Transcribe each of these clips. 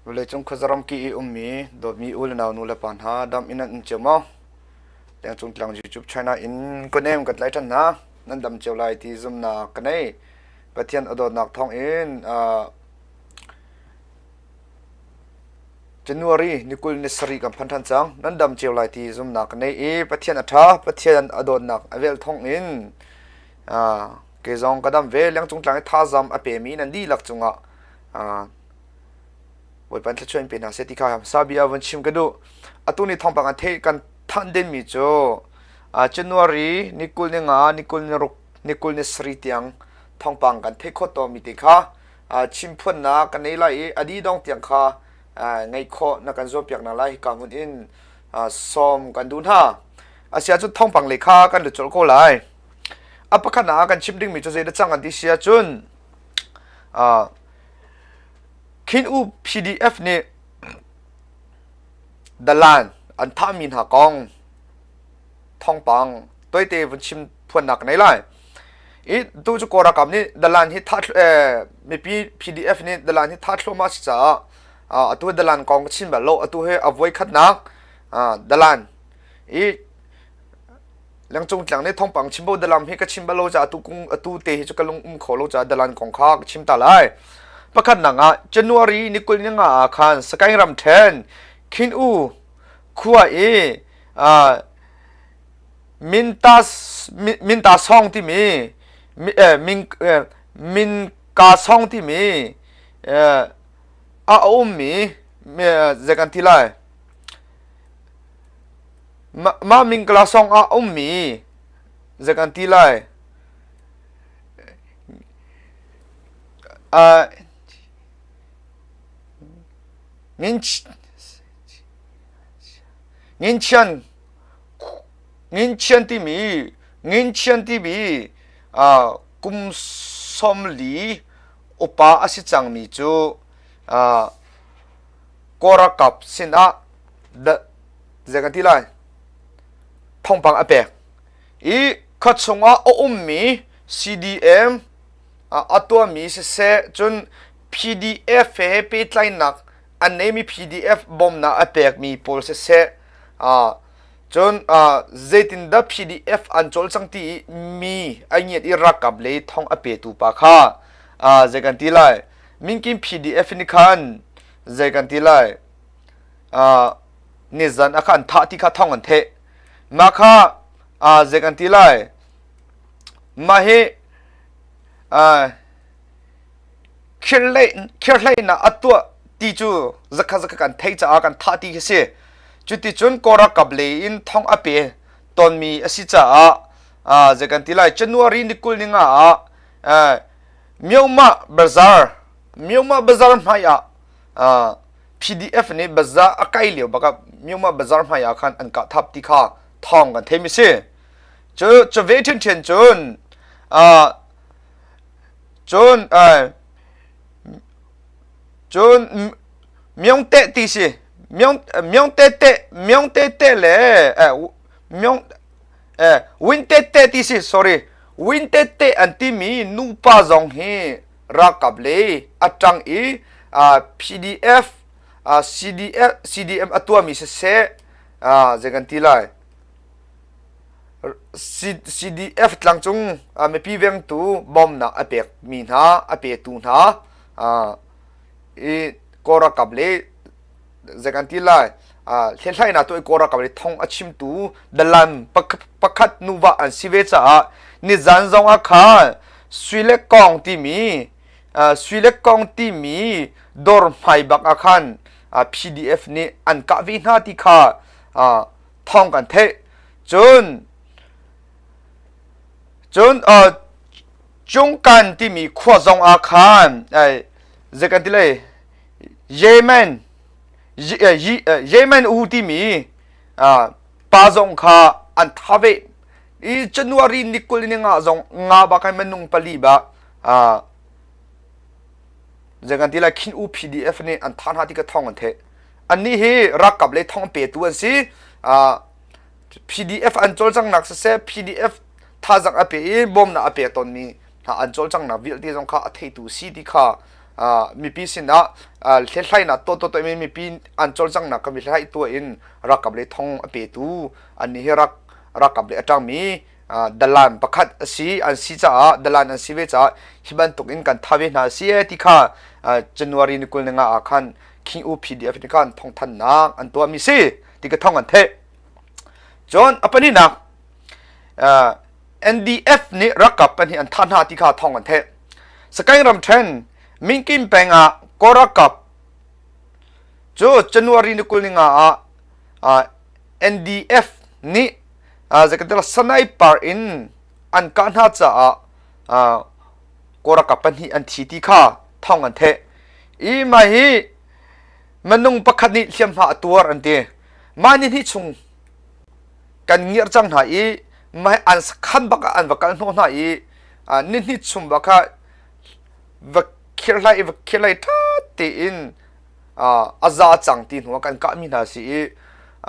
Vawleicung khuazaram ki i ummi dawtmi u le nau nu le pa hna dam in nan um cio maw? Lengcung tlang YouTube China in kunem kan tlai ṭhan hna. Nan dam cio lai ti zumnak ka nei. Pathian a dawtnak thawng in January ni 20 ni sarih kan phan ṭhan cang. Nan dam cio lai ti zumnak ka nei i Pathian a ṭha, Pathian a dawtnak a vel thawng in kei zong ka dam ve. Lengcung tlang i thazaang a pemi nan dihlak cungah Bawipa in thluachuah in pe hna seh ti kha sabia vun chim ka duh. Atu ni thawngpang an theih kan thanh denmi cu January ni 20 ni nga, ni 20 ni ruk, ni 20 ni sarih tiang thawngpang kan theih khawh tawnmi te kha chim phuannak kan nei lai i a dih dong tiang kha ngeih khawh na kan zuampiak hna lai hika hmun in sawm kan duh hna. Asiahcun thawngpang lei kha kan lut colh ko lai. A pakhat ah kan chim dingmi cu zeidah cang an ti si ahcun Khin U PDF nih dalan an thahmi hna kong thawngpang toite vun chim phuannak ka nei lai. I tu cu Kawl ralkap nih dalan hi thah mipi PDF nih dalan hi thah thluahmah si caah atu dalan kong ka chim bal lo. Atu hi a voi khatnak dalan i Lengcung tlang nih thawngpang chim bo dalam hi ka chim bal lo caah atu kung atu te hi cu ka lung um kho lo caah dalan kong kha ka chim ta lai. Pakhatnak ah January ni 20 ni nga ah khan Sagaing ramṭhen Khin U khua i Minta Minta Song timi Min Minka Song timi a ummi zei kan ti lai Mah mingkala song ah a ummi zei kan ti lai? Uh, Nginchian Nginchian timi Nginchian timi uh, kum 40 upa a si cangmi cu uh, Kawlralkap sinah zei kan ti lai thawngpang a pek i khua chungah a ummi CDM a tuahmi siseh cun PDF he pehtlaihnak an neimi PDF bawmnak a pekmi pawl siseh cun zeitindah PDF an cawlcang ti mi a ngiat i ralkap lei thawng a petu pa kha zei kan ti lai Minkin PDF nih khan zei kan ti lai nizan a kha an thah ti kha thawng an theh mah kha zei kan ti lai mah hi khirhleinak a tuah ti cu zakha zakha kan theih caah kan thah ti khi si cuticun kawlralkap lei in thong a pe tawnmi a si caah zei kan ti lai January ni 20 ni nga ah Myanmar Bazaar Myanmar Bazaar hmai ah PDF nih bazaar a kai lio bak ah Myanmar bazaar hmai ah khan an kah thap ti kha thawng kan theimi si. Cu cu ve ṭhiamṭhiam cun cun cun Myong Te ti si Myong Myong Te Te Myong Te Te le Myong Win Te Te ti si sorry Win Te Te an timi nupa zong hi ralkap lei a ṭang i PDF, CDF, CDM a tuahmi siseh zei kan ti lai CDF tlangcung mipi vengtu bawmnak a pekmi hna a petu hna i Kawl ralkap le zei kan ti lai hlethlainak tuah i Kawl ralkap le thong a chimtu dalan pakhat nuva an si ve caah nizan zong ah khan sui le kong timi sui le kong timi dawr hmai bak ah khan PDF nih an kah ve hna ti kha thawng kan theih cun cun Cungkan timi khua zong ah khan zei kan ti lai Yemen Yemen u timi pa zong kha an tha ve i January ni 20 ni nga zong nga ba kai minung pali ba zei kan ti lai Khin U PDF nih an tha hna ti ka thong an the annih hi ralkap le thong petu an si PDF an cawlcanghnak siseh PDF thazang a pe i bawmnak a pe tawnmi hna an cawlcanghnak vialte zong kha a theitu si ti kha. Mipi sinah hlethlainak tuah tuah mi mipi an cawlcanghnak kha hlethlai tuah in ralkap lei thong a petu annih hi rak ralkap lei a ṭangmi dalan pakhat a si an si caah dalan an si ve caah hi bantuk in kan tha ve hna si e ti kha January ni 25 ah khan King U PDF nih khan thawngthannak an tuahmi si ti ka thawng an theih. Cun a pahnihnak NDF nih ralkap pahnih an thah hna ti kha thawng an theih. Sagaing ramṭhen Minkin peng ah Kawl ralkap cu January ni 25 ah NDF nih zeikatila sniper in an kah hna caah Kawl ralkap pahnih an thi ti kha thawng an theih. I mah hi minung pakhat nih hliamhma a tuar an ti. Mah ni hnih chung kan ngiar cang hna i mah an sakhan bak ah an va kal hnawh hna i ni hnih chung bak kha va khirhlai i va khirhlai ṭha tein a za cang ti hnu ah kan kahmi hna si i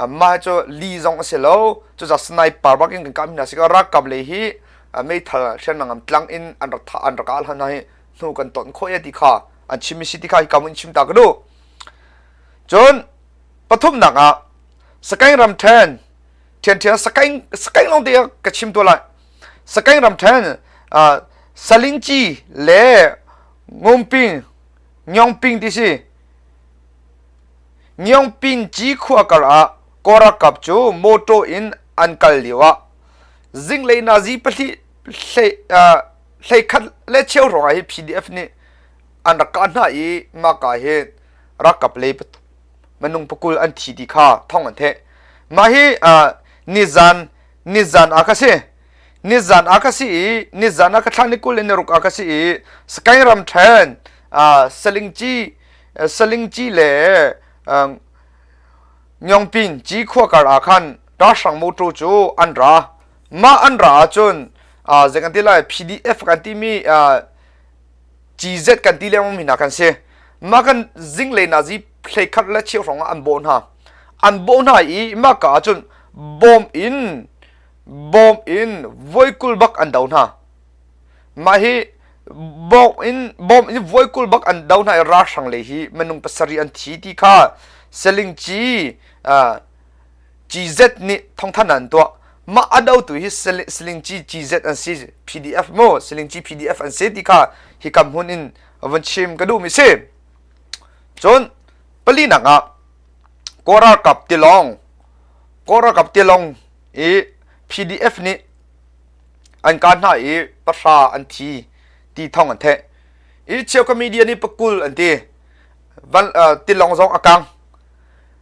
mah cu li zong a si lo cucaah sniper bak in kan kahmi hna si ka ralkap lei hi meithal hriamnam tlang in an rak thah an rak kah hna hi hnu kan ton khawh ya ti kha an chim si ti kha hi kam in chim ta ka duh. Cun pathumnak ah Sagaing ramṭhen ṭhianṭhian Sagaing Sagaing lawng te ka chim tuah lai. Sagaing ramṭhen Salingci le Ngumping Nyongping ti si. Nyongping ci khua kar ah Kawl ralkap cu motor in an kal lio ah zinglei nazi pahnih hlei khat le cheu hrawng ah hi PDF nih an rak kah hna i mah hi ralkap lei minung pakul an thi ti kha thawng an theih. Mah hi nizan nizan ah ka si. Nizan ah ka si i nizan ah ka thla ni 20 le ni ruk ah ka si i Sagaing ramṭhen Salingci Salingci le Nyongpin ci khua kar ah khan ralhrang motor cu an ra. Mah an ra ahcun zei kan ti lai PDF kan timi GZ kan ti lengmang mi hna kan si. Mah kan zinglei nazi hlei khat le cheu hrawng ah an bawh hna. An bawh hna i mah ka ahcun bawm in bawm in voikul bak an do hna. Mah hi bawm in bawm in voikul bak an do hna i ralhrang lei hi minung pasarih an thi ti kha Selingci GZ nih thawngthan an tuah. Mah a dotu hi Selingci GZ an si PDF mu Selingci PDF an si ti kha hika hmun in vun chim ka duhmi si. Cun palinak ah Kawl ralkap tilawng Kawl ralkap tilawng i PDF nih an kah hna i pahra an thi ti thawng an theih. I cheukhat media nih pakul an ti. Van tilawng zong a kang.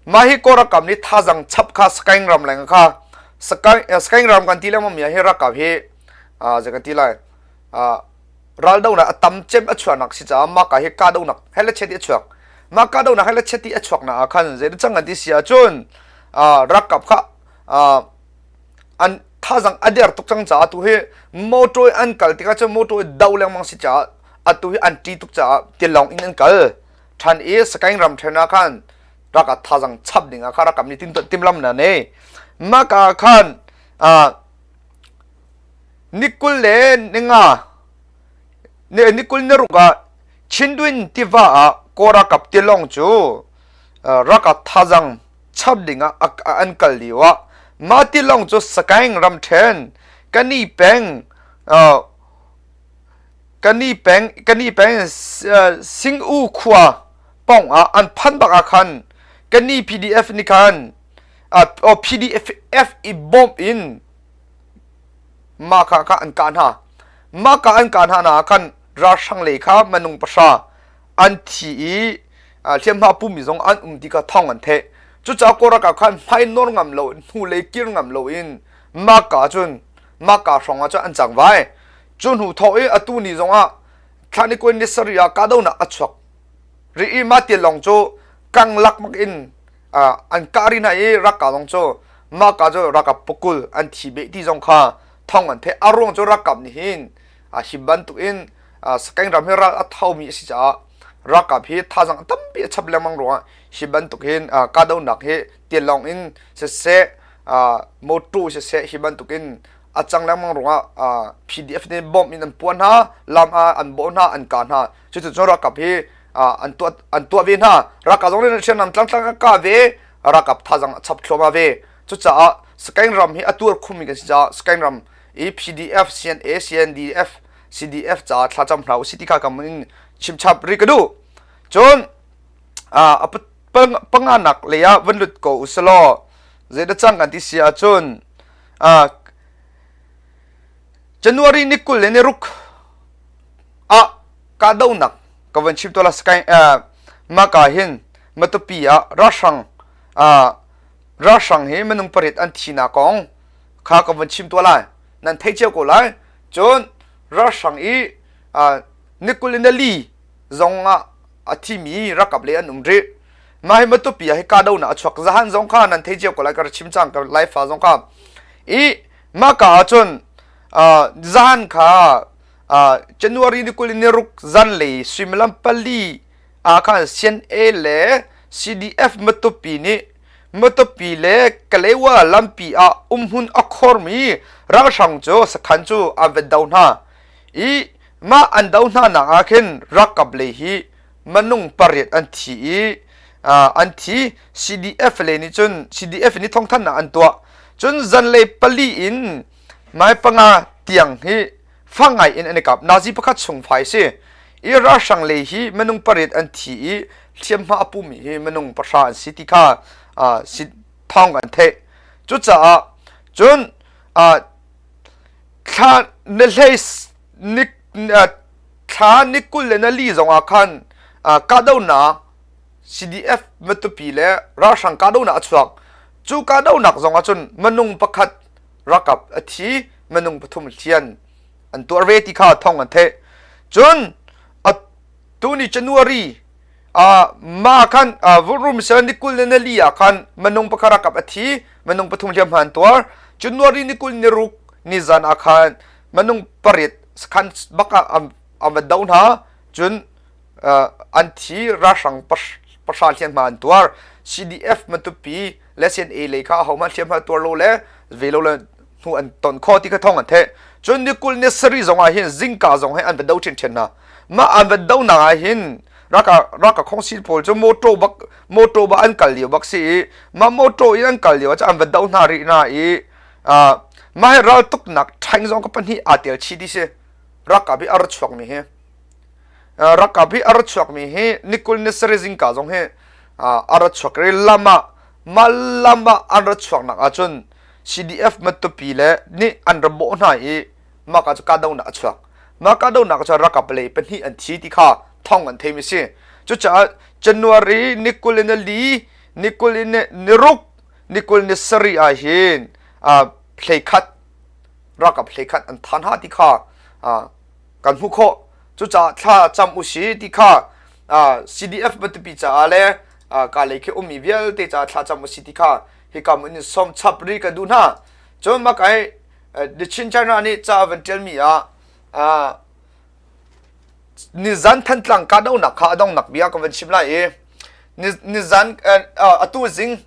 Mah hi Kawl ralkap nih thazang chap kha Sagaing ram leng kha Sagaing ram kan ti lengmang mi hi ralkap hi zei kan ti lai raldonak a tam cem a chuahnak si caah mah ka hi kahdohnak he le chet i a chuak. Mah kahdohnak he le chet i a chuaknak ah khan zei cang kan ti si ahcun ralkap kha an thazang a der tuk cang caah tu hi motor an kal tikah cun motor do lengmang si caah atu hi an ṭi tuk caah tilawng in an kal. Ṭhan i Sagaing ram ṭhen ah khan ralkap thazang chap ding ah kha ralkap nih timlam na nei. Mah ka khan ni 20 le ninga ni 20 ni ruk ah Chindwin tiva ah Kawl ralkap tilawng cu ralkap thazang chap ding ah an kal lio ah mah tilawng cu Sagaing ramṭhen Kani peng Kani peng Kani peng Sing-U khua pawng ah an phan bak ah khan Kani PDF nih khan PDF i bawmh in mah kha kha an kah hna. Mah ka an kah hna na khan ralhrang lei kha minung pahra an thi i hliamhma pumi zong an um ti kha thawng an theih. Cucaah Kawl ralkap khan hmai nawr ngam lo hnulei kir ngam loin mah ka cun mah ka hrawng ah cun an cang vai. Cu hnu thawk i atu ni zongah thla ni kul ni sarih ah kahdohnak a chuak rih i mah tilawng cu kang lakmak in an kah rih hna i ralkap zong cu mah ka cu ralkap pakul an thi beh ti zong kha thawng an theih. A ruang cu ralkap nih hin hi bantuk in Sagaing ram hi ral a thomi a si caah ralkap hi thazaang tampi a chap lengmang ruangah hi bantuk hin kahdohnak hi tilawng in siseh motor siseh hi bantuk in. A cang lengmang ruangah PDF nih bomb in an puah hna, lam ah an bawh hna, an kah hna. Cuticun ralkap hi an tuah an tuah ve hna. Ralkap zong nih hriamnam tlangtlang an kah ve, ralkap thazaang a chap thluahmah ve. Cucaah Sagaing ram hi a tuar khumi kan si caah Sagaing ram i PDF, CNA, CNDF, CDF caah thlacam hna usih ti kha kam in chimchap rih ka duh. Cun a panganak lei ah van lut ko usalaw zeidah cang kan ti si ahcun January ni 20 le ni ruk ah kahdohnak ka van chim tuah la Sky maka hin Matupi ah ralhrang ralhrang hi minung pariat an thinak kong kha ka van chim tuah lai nan thei cio ko lai cun ralhrang i ni 20 le li zong ah a thimi rakap le an um rih mah hi Matupi ah hi kahdohnak a chuak zahan zong kha nan thei cio ko lai ka chim cang ka laifa zong kha i mah ka ahcun zahan kha January ni 20 ni ruk zanlei suimilam pali ah khan CNA le CDF Matupi nih Matupi le Kalewa lampi ah umhmun a khormi ralhrang cu sakhan cu an van do hna i mah an do hna nak ah khin ralkap lei hi minung pariat an thi i an thi CDF le nih cun CDF nih thawngthanhnak an tuah cun zanlei pali in mai panga tiang hi fangai in an i kap nazi pakhat chung fai si i ralhrang lei hi minung pariat an thi i hliamhma a pumi hi minung pahra an si ti kha si thawng an theih cucaah cun thla ni hlei ni thla ni 20 le na li zong ah khan kahdohnak CDF Matupi le ralhrang kahdohnak a chuak. Cu kahdohnak zong ah cun minung pakhat ralkap a thi, minung pathum hlian an tuar ve ti kha thong an theih. Cun tuni January ma khan vurrum sel ni 20 le na li ah khan minung pakhat ralkap a thi, minung pathum hliamhma an tuar. January ni 20 ni ruk ni zan ah khan minung pariat sakhan bak ah an va do hna cun an thi ralhrang pahra hliamhma an tuar CDF Matupi le CNA lei kha ahohmanh hliamhma tuar lo le ve lo le hnu an ton kho ti kha thong an theih cun ni 20 ni sarih zong ah hin zingka zong he an va do ṭhiamṭhiam hna mah an va do nak ah hin raka raka khongsil pawl cu motor bak motor ba an kal lio bak si i mah motor in an kal lio ah an va do hna rih hna i mah hi raltuknak ṭhaing zong ka pahnih aa tel chih ti si ralkap hi a ra chuakmi hi ralkap hi a ra chuakmi hi ni 20 ni sarih zingka zong hi a ra chuak i lam ah mah lam ah an ra chuaknak ahcun CDF Matupi le nih an ra bawh hna i mah ka cu kahdohnak a chuak mah kahdohnak cu ralkap lei pahnih an thi ti kha thong an theimi si cucaah January ni 20 ni li ni 20 ni ruk ni 20 ni sarih ah hin hleikhat ralkap hleikhat an than ha ti kha kan hmuh khawh cucaah thla cam usi ti kha CDF Matupi caah le ka lei khi ummi vialte caah thla cam usi ti kha hika mun in som chap ri ka duh hna cun makai The Chin China nih ca van ṭialmi ah nizan Thantlang kahdohnak kha a donghnak bia ka van chim lai i nizan atu zing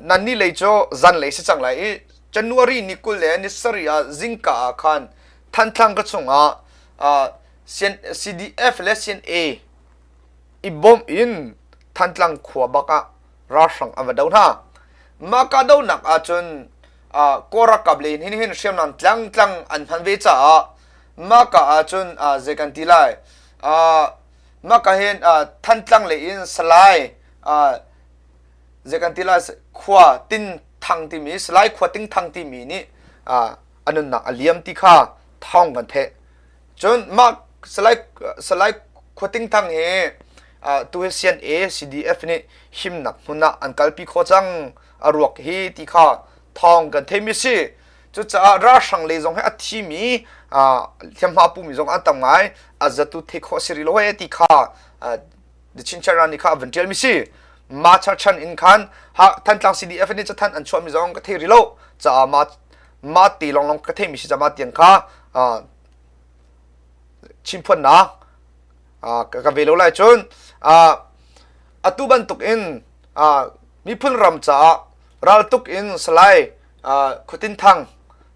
nan ni lei cu zanlei si cang lai i January ni 20 le ni sarih ah zingka ah khan Thantlang ka chungah CDF le CNA i bawmh in Thantlang khua bak ah ralhrang an va do hna. Mah kahdohnak ahcun Kawl ralkap lei hin hin hriamnam tlangtlang an hman ve caah mah ka ahcun zei kan ti lai mah ka hin Thantlang lei in Salai zei kan ti lai khua Tin Thang timi Salai khua Ting Thang timi nih a nunnak a liam ti kha thawng kan theih. Cun mah Salai Salai Khuating Thang hi tu hi CNA CDF nih himnak hmun ah an kalpi khawh cang a ruak hi ti kha thawng kan theimi si. Cucaah ralhrang lei zong hi a thimi hliamhma pumi zong an tam ngai a zatu theih khawh si rih lo he ti kha The Chin Chara nih kha a van ṭialmi si. Ma charchan in khan ha Thantlang CDF nih cathan an chuahmi zong ka thei rih lo caah ma ma ti longlong ka theimi si caah ma tiang kha chimphuannak ka ve lo lai cun atu bantuk in miphun ram caah raltuk in Salai Khuatin Thang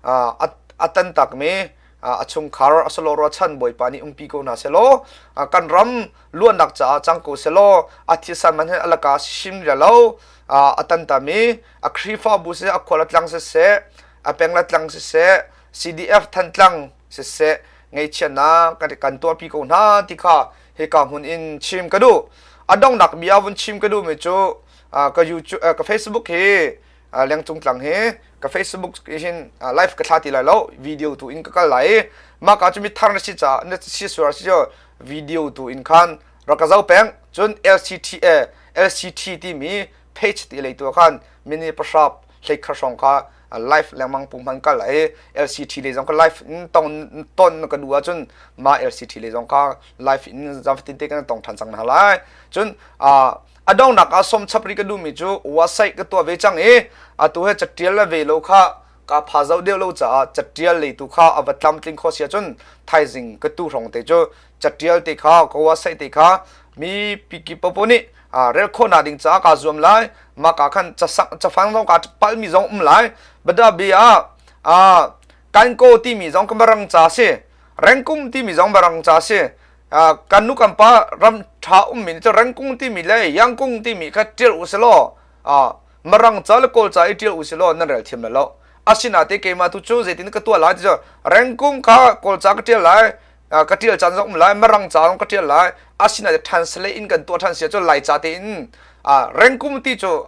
a A tantakmi a chungkhar a salo ruachan Bawipa nih umpi ko hna selaw kan ram luannak caah cang ko selaw a thisan man he alaka sim lo a tantami a Khrihfabu siseh a khual a tlang siseh a peng la tlang siseh CDF Thantlang siseh ngeichiatnak kan kan tuahpi ko hna ti kha hika hmun in chim ka duh. A donghnak bia vun chim ka duhmi cu ka YouTube ka Facebook hi lengcung tlang hi ka Facebook hin live ka thla ti lai lo video tu in ka kal lai i mah ka cu mi thar na si caah na si sual si cu video tu in khan rak ka zoh peng cun LCTA LCT timi page ti lei tu khan mini pahra hlei kha hrawng kha live lengmang pu hman kal i LCT lei zong ka live in tong ton ka duh ahcun mah LCT lei zong kha live in zafatin te kan tong than cang hna lai cun a donghnak ah som chap ri ka duhmi cu website ka tuah ve cang i atu he catial le ve lo kha ka pha zo deuh lo caah catial lei tu kha a va tlamtling kho sia cun thaizing ka tu hrawng te cu catial te kha ka website te kha mi piki popo nih rel khawhnak ding caah kaa zuam lai mah ka khan cafang zong ka palmi zong um lai bada bia ah kanko timi zong ka marang ca si rengkum timi zong marang ca si kan nu kan pa ram ṭha ummi nih cun rengkung timi le yangkung timi kha ṭial u selaw marang ca le kawl ca i ṭial u selaw nan rel thiam lai lo asinain keimah tu cu zeitin ka tuah lai ti cu rengkung kha kawl ca ka ṭial lai ka ṭial caan zong um lai marang ca zong ka ṭial lai asinain translate in kan tuah ṭhan sia cu lai ca tein rengkum ti cu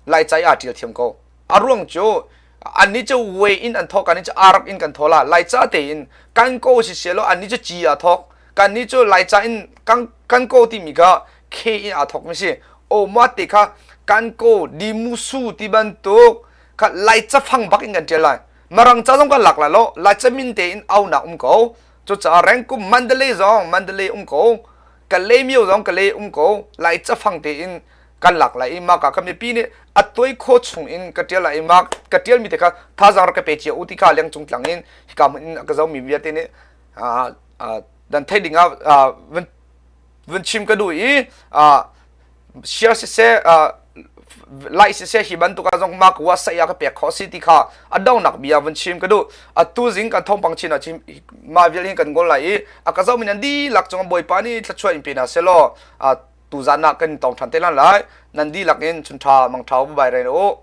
lai ca i aa ṭial thiam ko A ruang cu annih cu way in an thawk annih cu arak in kan thaw la Laica tein kan ko si selaw annih cu ci aa thawk kannih cu Laica in kan kan ko timi kha K in aa thawk mi si o ma te kha kan ko dimusu ti bantuk kha Laica fang bak in kan ṭial lai Marang ca zong kan lak lai lo Laica min tein aunak um ko cucaah rengkum Mandalay zong Mandalay um ko Kalaymyo zong Kalay um ko Laica fang tein kan lak lai i mah ka mipi nih a tuai kho chung in ka ṭial lai i mah ka ṭialmi te kha thazaang rak ka pe cia u ti kha lengcung tlang in hika hmun in ka zomi vialte nih dan theih ding ah vun chim ka duh i share siseh like siseh hi bantuk ah zong mah ka sai ka pek kho si ti kha a donak bia vun chim ka duh atu zing kan thawngpang chin ah chim mah vial hin kan ngol lai i a ka zomi nan dihlak cung bawipa nih thluachuah in pe hna selaw tuzan ah kan tong ṭhan te lan lai. Nan dihlak in chunṭha mangṭha bai ren u.